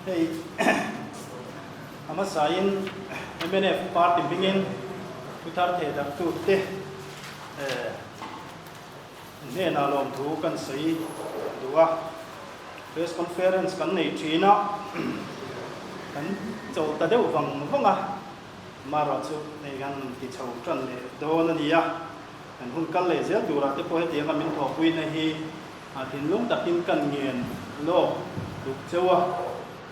Hei a hmasain mnf party hmingin thuthar theh darhtute hnenah lawmthu kan sawi duh a. Press conference kan nei thin a, kan chawlh ta deuh vang vang a, amaherawhchu hei kan ti chho tan leh dawn a ni a. Kan hun kal leh zel turah te pawh hetianga min thawhpuina hi a thinlung takin kan ngen lawk duk cheu a,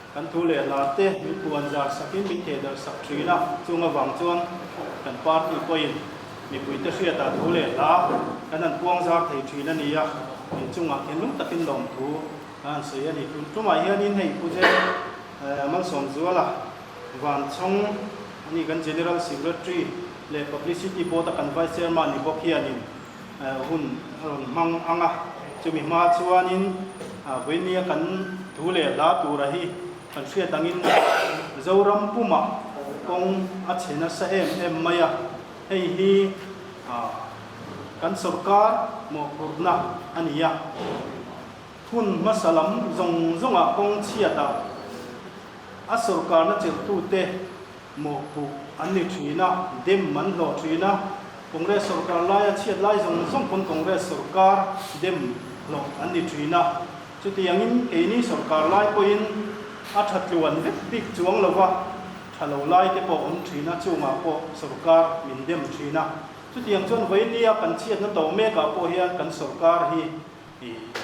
kan thu leh hla te min puan zar sakin min thehdarh sak thin a, chung avang chuan kan party pawhin mipuite hriatah thu leh hla kan han puang zar thei thin a ni a, inchungah thinlung takin lawmthu kan han sawi a ni. Tun tumah hianin hei Pu J. Malsawmzuala Vanchhawng a ni kan General Secretary leh Publicity Board a kan Vice Chairman ni bawk hianin hun a rawn hmang ang a, chumi hma chuanin vawinia kan thu leh hla tura hi kan hriat angin Zoram pumah kawng a chhe nasa em em mai a, hei hi kan sawrkar mawhphurhna a ni a, hun hmasa lam zawng zawngah kawng chhiatah a sawrkarna chelhtute mawhpuh an ni thin a, dem an hlawh thin a, Congress sawrkar laia chhiat lai zawng zawng pawn Congress sawrkar dem hlawh an ni thin a, chutiangin keini sawrkar lai pawhin a tha tluan vek bik chuang lo va, tha lo lai te pawh awm thin a, chungah pawh sawrkar min dem thin a, chutiang chuan vawinia kan chhiatna to mekah pawh hian kan sawrkar hi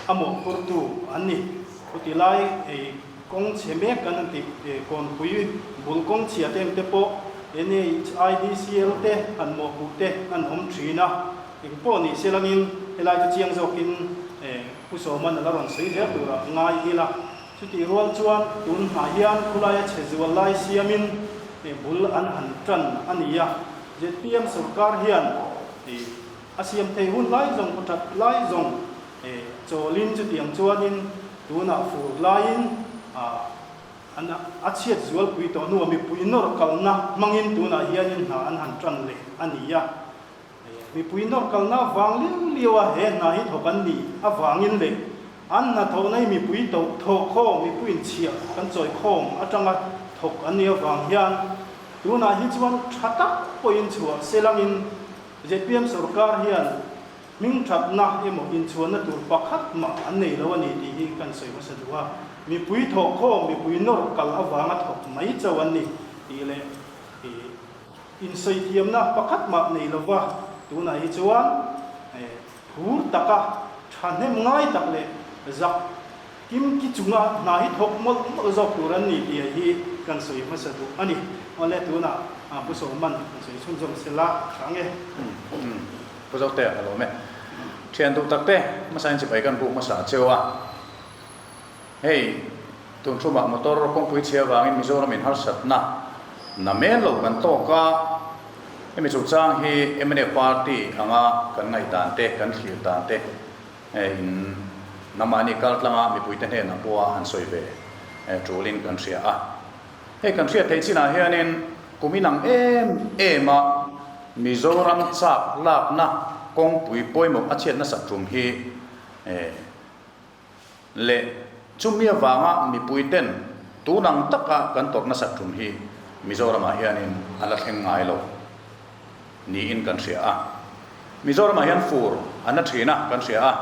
A mawhphurtu an ni. Chuti lai kawng chhe mek kan han tih Kawnpui bul kawng chhia te engte pawh NHIDCL te han mawhpuh te an awm thin a. Eng pawh nih se langin helai chu chiang zawkin Pu Sawman a la rawn sawi zel turah ngai ila. Chutih rual chuan tun hma hian khulaia chhe zual lai siamin bul an han tan a ni a. Zpm sawrkar hian A siam thei hun lai zawng khaw that lai zawng chawlin chutiang chuanin tunah fur laiin an a chhiat zualpui tawh hnuah mipui nawr kalna hmangin tunah hianin hna an han tan leh a ni a. Mipui nawr kalna vang liau liau a he hna hi thawk an nih avangin leh an hnathawhna hi mipui to thawhkhawm mipuiin chhiah kan chawikhawm atanga thawk an nih avang hian tunah hi chuan tha tak pawhin chhuah selangin Zpm sorkar hian hmingthatna emaw inchhuanna tur pakhat mah an nei lo a ni tih hi kan sawi hmasa duh a. Mipui thawhkhawm, mipui nawr kal avanga thawk mai chauh an ni tih leh insawithiamna pakhat mah nei lova tunah hi chuan phur taka thahnem ngai tak leh zak Kim ki chunga hna hi thawk mawlh mawlh zawk tur an ni tih hi kan sawi hmasa duh a ni. Awle tunah Pu Sawman kan sawi chhunzawm sela tha nge. Pu Zote a lawm e. Thian duh tak te hmasa in chibai kan buk hmasa cheu a. Hei tun thumah motor kawngpui chhia vangin Mizoram in harsatna na men lo kan tawk a. Hemi chungchang hi mnf party anga kan ngaihdan te kan thlir dan te In nangmahni kal tlanga mipuite hnenah pawha han sawi ve tulin kan hria a. Hei kan hriat theih chinah hianin kum inang em em a Mizoram chak lakna kawngpui pawimawh a chhiat nasat tum hi leh chumi avanga mipuiten tunang taka kan tawrh nasat tum hi Mizoramah hianin a la thleng ngai lo. niin kan hria a. Mizoramah hian fur a na thin a kan hria a,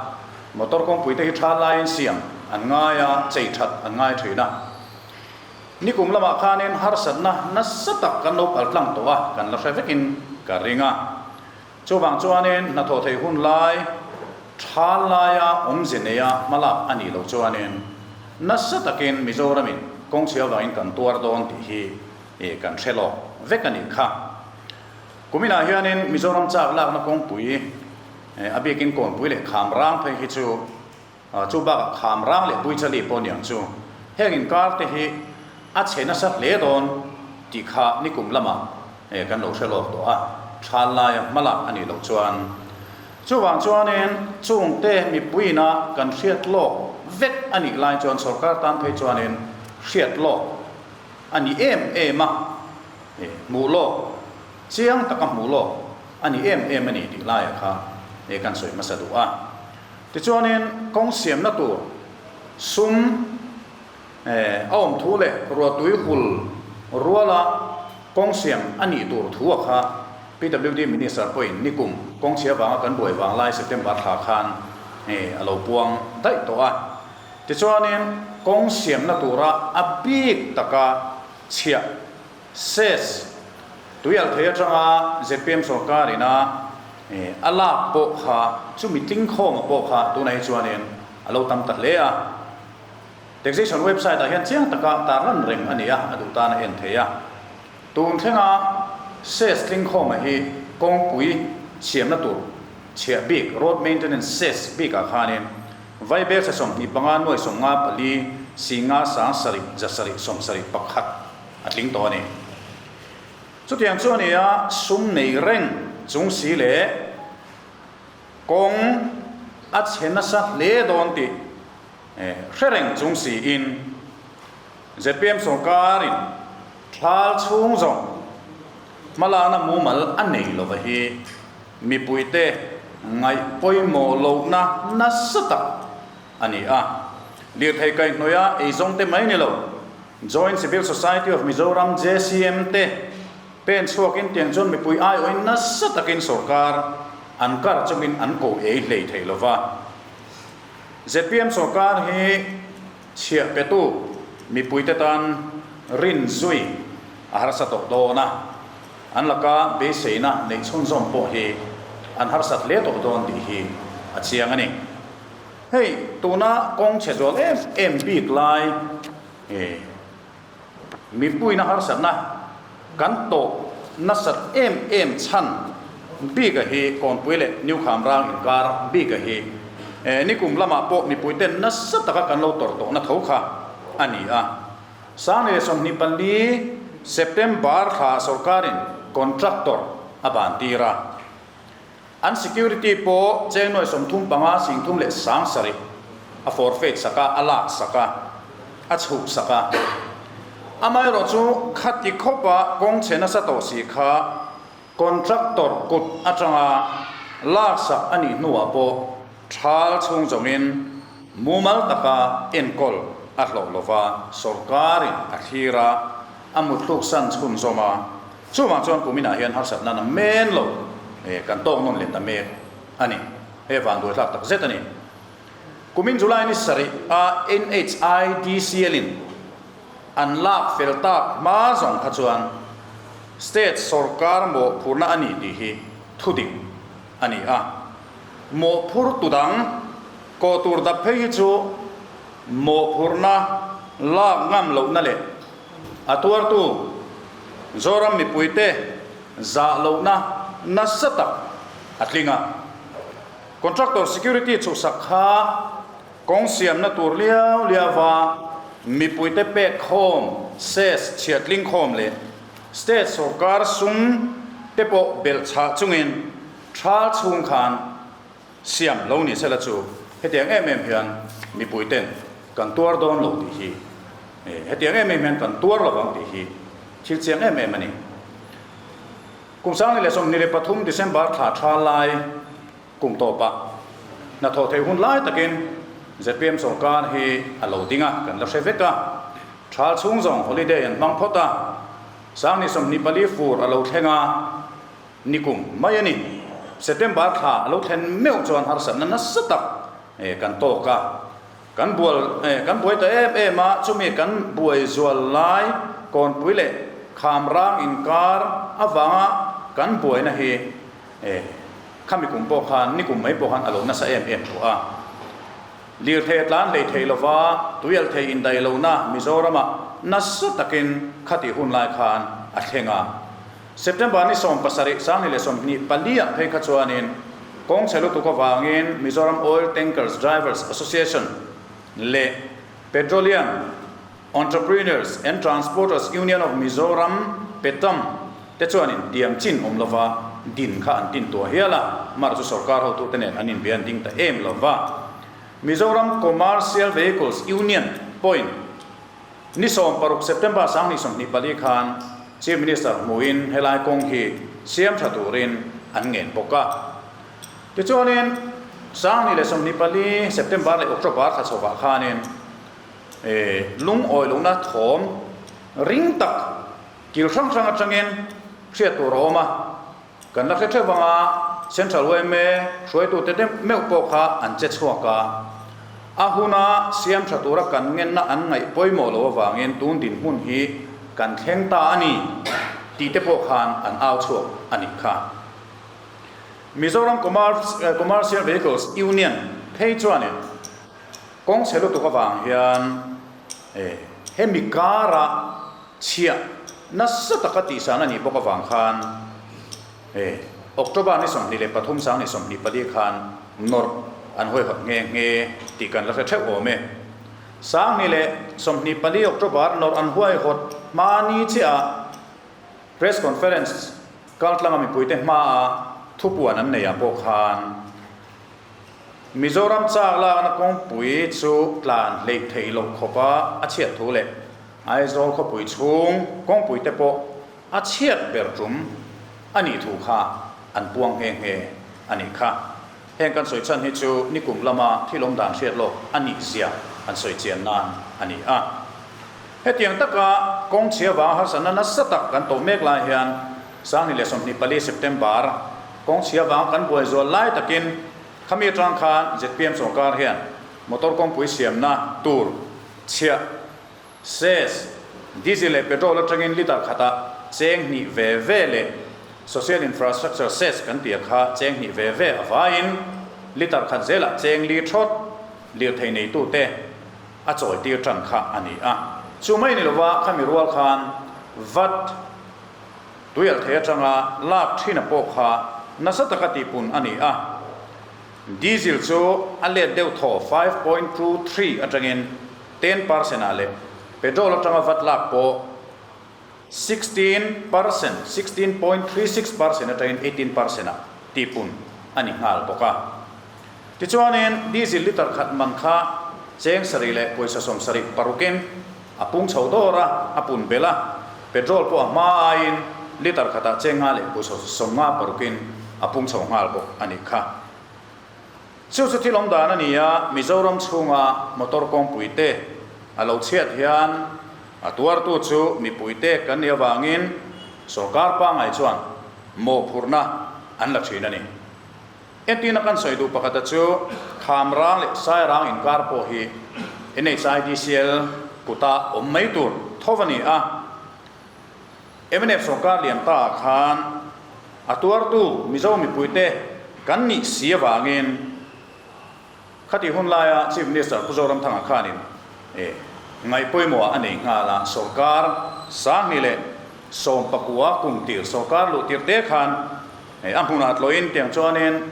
motor kawngpui te hi tha laiin siam an ngai a, chei that an ngai thin a. Nikum lamah khanin harsatna nasa tak kan lo kal tlang tawh a, kan la hre vekin ka ring a. Chuvang chuanin hnathawh theih hun lai tha laia awmze neia hmalak a nih loh chuanin nasa takin Mizoramin kawngchhia vangin kan tuar dawn tih hi kan hre lawk vek a nih kha. Kuminah hianin Mizoram chak lakna kawngpui, a bikin Kawnpui leh Khamrang phei hi chu, chu bakah Khamrang leh Puichali pawh niang chu, heng inkar te hi a chhe nasa hle dawn tih kha nikum lamah kan lo hre lawk tawh a, thal laia hmalak a nih loh chuan. Chuvang chuanin chungte mipuiina kan hriat lawk vek a nih lai chuan sorkar tan phei chuanin hriat lawk a ni em em a, hmuh lawk, chiang taka hmuh lawk a ni em em a ni tih laiah kha kan sawi hmasa duh a. Tichuanin kawng siamna tur sum A awm thu leh ruahtui hul ruala kawng siam a nih tur thu a kha PWD Minister pawhin nikum kawngchhia vanga kan buai vang lai September thla khan a lo puang daih tawh a. Tichuanin kawng siamna tura a bik taka chhiah Cess tuialthei atanga zpm sorkar ina a lak pawh kha chumi tlingkhawma pawh kha tunah hi chuanin a lo tam ta hle a. Taxation website ah hian chiang taka tarlan reng a ni a, a duh tan a en thei a. Tun thlenga Cess tlingkhawma hi kawngpui chhiamna tur chhiah bik road maintenance cess bikah khanin Vaibel thla 25 nuai 54 singa sang sarih za sarih 71 a tling tawh a ni. Chutiang chu a ni a, sum nei reng chung si leh kawng a chhe nasa hle dawn tih hre reng chung siin zpm sawrkarin thal chhung zawng hmalakna mumal a nei lova hi mipuite ngaih pawimawh lohna nasa tak a ni a. Lirthei kaihhnawih a eizawngte mai ni lo, Joint Civil Society of Mizoram, JCM, te pen chhuakin tiang chuan mipui aiawhin nasa takin sawrkar an kar chungin an ko ei hlei thei lo va. Zpm sawrkar hi chhiah petu mipuite tan rin zui a harsa tawh dawn a, an laka beiseina neih chhunzawm pawh hi an harsat hle tawh dawn tih hi a chiang a ni. Hei tuna kawng chhe zual em em bik lai mipuina harsatna kan tawh nasat em em chhan bik a hi Kawnpui leh New Khamrang inkar bik a hi nikum lamah pawh mipuiten nasa taka kan lo tawrh tawhna tho kha a ni a. 2024 September thla sorkarin contractor a ban tir a. An security pawh cheng nuai 35 singthum leh 7000 a forfeit sak a, a lak sak a, a chhuh sak a. Amaherawh chu khati khawpa kawng chhe nasa tawh si kha contractor kut atanga lak sak a nih hnuah pawh thal chhung zawngin mumal taka enkawl a hlawh lova sorkarin a thlir a, a mutthluksan chhunzawm a. Chuvang chuan kuminah hian harsatna na men lo kan tawk nawn leh ta mek a ni. Hei a vanduai thlak tak zet a ni. Kumin July ni sarih a NHIDCL in an lak fel tak hma zawng kha chuan state sorkar mawhphurna a ni tih hi thudik a ni a. Mawhphur tu dang kawh tur dap phei hi chu mawhphurna lak ngam lohna leh A tuartu Zoram mipuite zah lohna nasa tak a tling a. Contractor security chhuhsak kha kawng siamna tur liau liauva mipuite pek khawm, cess chhiatling khawm leh state sorkar sum te pawh belh chhah chungin thal chhung khan Siam lo ni sela chu hetiang em em hian mipui ten kan tuar dawn lo tih hi, hetiang em em hian kan tuar lo vang tih hi thil chiang em em a ni. Kum 2023 December thla tha lai kum tawpah hnathawh theih hun lai takin zpm sorkar hi a lo ding a, kan la hre vek a. Thal chhung zawng holiday an hmang phawt a, 2024 fur a lo thleng a, Nikum mai a ni. September thla a lo thlen meuh chuan harsatna nasa tak kan tawk a. Kan bual kan buai ta em em a, chumi kan buai zual lai Kawnpui leh Khamrang inkar avanga kan buaina hi khami kum pawh khan nikum mai pawh khan a lo nasa em em tawh a. Lirthei a tlan hlei thei lova, tuialthei indaih lohna Mizoramah nasa takin khatih hun lai khan a thleng a. September ni 17, 2024 ah phei kha chuanin kawng chhe lutuk avangin Mizoram Oil Tankers Drivers Association leh Petroleum Entrepreneurs and Transporters Union of Mizoram, PETAM, te chuanin tiam chin awm lova din kha an tin tuah hial a, mar chu sorkar hotute nen an inbia an ding ta em lova. Mizoram Commercial Vehicles Union pawhin Ni 16 September 2024 khan Chief Minister hmuhin helai kawng hi siam tha turin an ngen bawk a. Tichuanin 2024 September leh October thla chhovah khanin. Lungawi lohna thawm ring tak kil hrang hrang atangin hriat tur a awm a, kan la hre theuh vang a, Central yma hruaitute te meuh pawh kha an che chhuak a, a huna siam tha tura kan ngenna an ngaih pawimawh loh avangin tun dinhmun hi kan thleng ta a ni tih te pawh khan an au chhuak a nih kha. Mizoram Commercial Vehicles Union phei chuanin kawng chhe lutuk avang hian hemi kara chhiah nasa taka tihsan a nih bawk avang khan October ni 23 sang ni 24 khan nawrh an hawihawt nghe nghe tih kan la hre theuh awm e. 2024 October nawrh an huaihawt hma ni chiah Press conference kaltlanga mipuite hmaa thupuan an neih ah pawh khan Mizoram chak lakna kawngpui chu tlan hleih theih loh khawpa a chhiat thu leh Aizawl khawpui chhung kawngpui te pawh a chhiat ber tum a nih thu kha an puang nghe nghe a nih kha. Heng kan sawi chhan hi chu nikum lama thil awm dan hriat lawk a nih zia an sawi chian nan a ni a. Hetiang taka kawng chhia vang harsatna nasa tak kan tawh mek lai hian 2024 September kawng chhia vang kan buai zual lai takin khami atang khan zpm sawrkar hian motor kawngpui siamna tur chhiah cess diesel leh petrol atangin litre khatah cheng hnih ve ve leh social infrastructure cess kan tih kha cheng hnih ve ve avaiin litre khat zelah cheng li thawt lirthei neitute a chawi tir tan kha a ni a. Chu mai ni lova khami rual khan vat tuialh thei atanga lak thina pawh kha nasa taka tihpun a ni a. Diesel chu a let deuh thaw 5.23 atangin 10% ah leh petrol atanga vat lak pawh 16%, 16.36%, atangin 18% ah tihpun a ni nghal bawk a. Tichuanin diesel litre khat man kha cheng sarih leh pawisa 76 in a pung chho dawr a, a pun belh a, petrol pawh a hma aiin litre khatah cheng nga leh pawisa 56 in a pung chho nghal bawk a nih kha. Chu chu thil awm dan a ni a, Mizoram chhunga motor kawngpui te a lo chhiat hian a tuartu chu mipui te kan nih avangin sorkar pangngai chuan mawhphurhna an la thin a ni. Entirna kan sawi duh pakhata chu Khamrang leh Sairang inkar pawh hi NHIDCL kuta awm mai tur tho a ni a. Mnf sorkar lian ta ah khan a tuartu Mizo mipuite kan nih si avangin khatih hun laia Chief Minister Pu Zoramthanga khanin ngaih pawimawh a nei nghal a, sorkar 2019 kum tir sorkar luh tir te khan a hmunah tlawhin tiang chuanin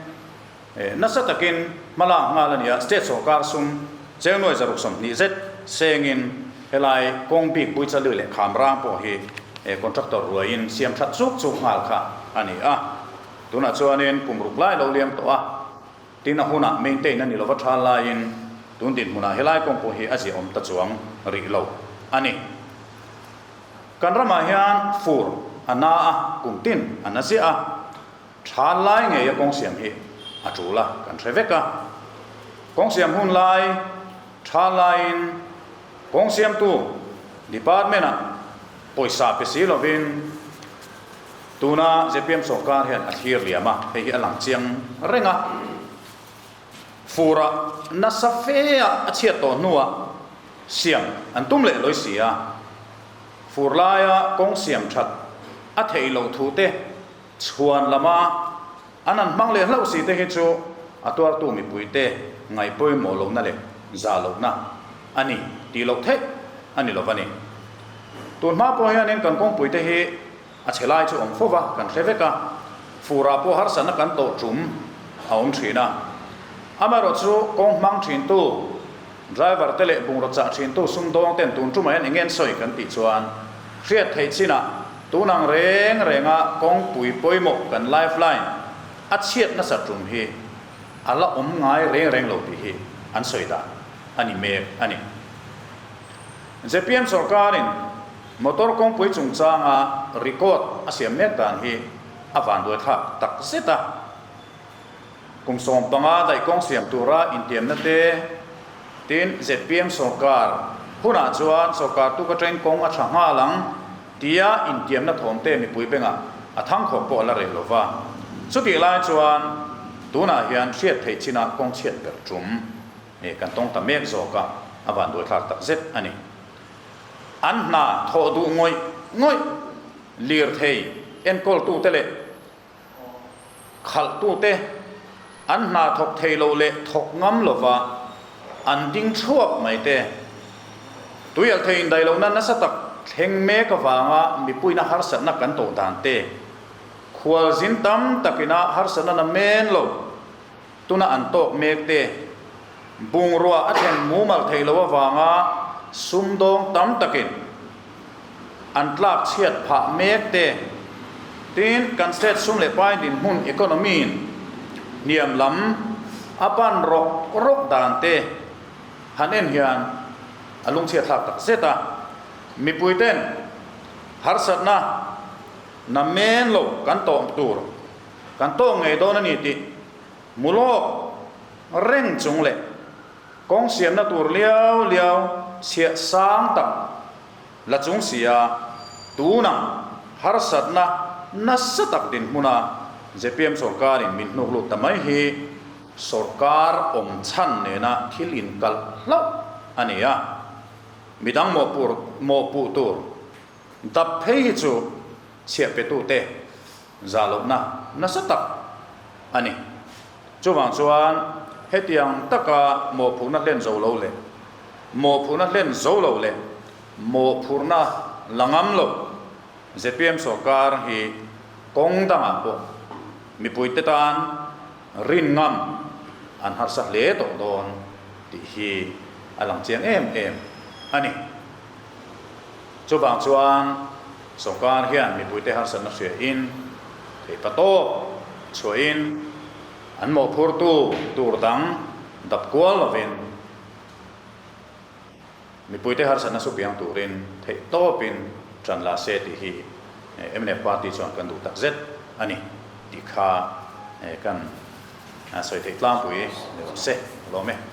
nasa takin hmalak nghal a ni a, state sorkar sum cheng nuai 120 zet sengin helai kawng bik Buichali leh Khamrang pawh hi contractor ruaiin siam that chuk chuk nghal kha a ni a. Tunah chuanin kum ruk lai lo liam tawh a, tin a hunah maintain a ni lova tha laiin tun dinhmunah helai kawng pawh hi a ziahawm ta chuang rih lo a ni. Kan ramah hian fur a na a, kum tin a na ziah a. Tha lai ngei a kawng siam hi a tul a, kan hre vek a. Kawng siam hun lai, tha laiin kawng siamtu department ah pawisa pe si lovin tuna zpm sawrkar hian a thlir liam a, hei hi a lang chiang reng a. Fur ah nasa fe ah a chhiat tawh hnuah siam an tum leh lawi si a. Fur laia kawng siam that a theih loh thu te Chhuan lama an an hmang leh hlauh si te hi chu a tuartu mipuite ngaih pawimawh lohna leh zah lohna a ni tih loh theih a ni lo va ni. Tun hma pawh hianin kan kawngpuite hi a chhe lai chu awm fo va, kan hre vek a, furah pawh harsatna kan tawh tum a awm thin a. Amaherawhchu kawng hmang thintu driver te leh bungraw chah thintu sumdawng ten tun tumah hian eng nge an sawi kan tih chuan hriat theih chinah Tun ang reng renga kawngpui pawimawh kan lifeline a chhiat nasa tum hi a la awm ngai reng reng lo tih hi an sawi dan a ni mek a ni. Zpm sawrkarin motor kawngpui chungchanga record a siam mek dan hi a vanduaithlak tak zet a. Kum 15 daih kawng siam tura intiamna te, tin zpm sawrkar. hunah chuan sorkar tuk atangin kawng a tha nghal ang tia intiamna thawmte mipui bengah a thangkhawk pawh a la reh lo va. Chutih lai chuan tunah hian hriat theih chinah kawng chhiat ber tum kan tawng ta mek zawk a, a vanduaithlak tak zet a ni. An hna thawh duh ngawih ngawih lirthei enkawltute leh Khalhtute an hna thawk thei lo leh thawk ngam lova an ding chhuak mai te. Tuialthei indaih lohna nasa tak thleng mek avanga mipuina harsatna kan tawh dan te, khualzin tam takina harsatna na men lo tuna an tawk mek te, bungrua a thlen mumal theih loh avanga sumdawng tam takin an tlak chhiat phah mek te, tin kan state sum leh pai dinhmun economy in hniam lam a pan rawk rawk dan te han en hian a lungchhiat thlak tak zet a, mipui ten harsatna na men lo kan tawh tur kan tawk ngei dawn a ni tih mu lawk reng chung leh kawng siamna tur liau liau chhiah sang tak la chung sia tunang harsatna nasa tak dinhmuna zpm sorkarin min hnuk lut ta mai hi sorkar awm chhan nena thil inkalh hlauh a ni a, midang mawhpur mawhpuh tur dap phei hi chu chhiah petute zah lohna nasa tak a ni. Chuvang chuan hetiang taka mawhphurhna hlen zo lo leh mawhphurhna hlen zo lo leh mawhphurhna la ngam lo zpm sorkar hi kawng dangah pawh mipuite tan rin ngam an harsa hle tawh dawn tih hi a lang chiang em em a ni. Chuvang chuan sorkar hian mipuite harsatna hriain theihpa tawp chhuahin an mawhphurtu tur dang dap kual lovin mipuite harsatna supiang turin theih tawpin tan la se tih hi mnf party chuan kan duh tak zet a ni tih kha kan sawi theih tlangpui ni rawh se. Lawm e.